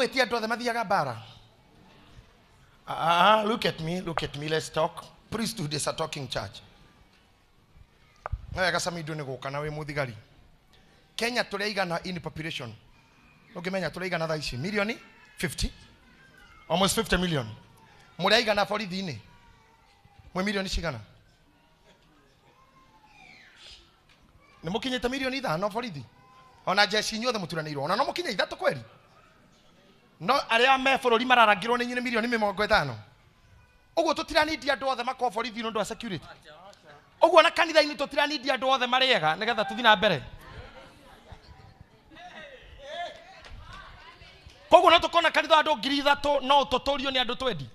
Nĩ ti andũ othe mathiaga mbara. Ah, look at me, look at me, let's talk. Priesthood is a talking church. Wega Samido nĩ gũka na wĩ mũthigari. Kenya tũrĩ aigana in population? Ũngĩmenya tũrĩ aigana thaa ici? Milioni 50, almost 50 million. Mũrĩ aigana borithi-inĩ? Mwĩ milioni cigana? Nĩ mũkinyĩte milioni 5 borithi? Ona jeshi inyuothe mũturanĩirwo, ona no mũkinye 3 kweri? No arĩa me bũrũri mararangĩrwo nĩ inyuĩ nĩ milioni 50. Ũguo tũtiranindi andũ othe makorwo borithi nĩ ũndũ wa security. Ũguo na kanitha-inĩ tũtiranindi andũ othe marĩega nĩgetha tũthiĩ na mbere. Koguo no tũkona kanitha wa andũ 3,000 no ũtũtũrio nĩ andũ twendi.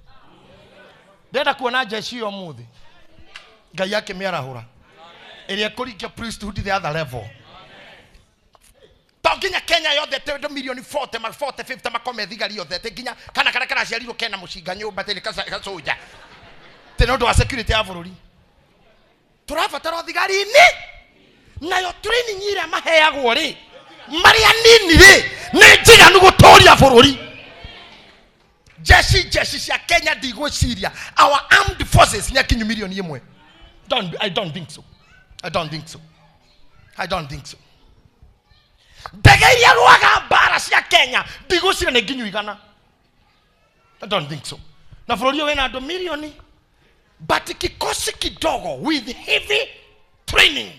Ndĩrenda kuona jeshi ĩyo ũmũthĩ Ngai akĩmĩarahũra ĩrĩa ĩkũringia priesthood the other level. To nginya Kenya yothe atĩ andũ milioni 40 ma 40 50 makome thigari othe, atĩ nginya kana karĩa karaciarirwo kena mũcinga nyũmba atĩ nĩ gacoja atĩ nĩ ũndũ wa security ya bũrũri. Tũrabatara thigari-inĩ, nayo training ĩrĩa maheagwo rĩ marĩ anini rĩ nĩ njiganu gũtũria bũrũri. Jeshi cia Kenya, ndigwĩciria our armed forces nĩ akinyu milioni 1. Don't, I don't think so. I don't think so. I don't think so. Ndege iria rwaga mbara cia Kenya, ndigwĩciria nĩ nginyu 100. I don't think so. Na bũrũri ũyũ wĩna andũ milioni, but kikosi kidogo with heavy training.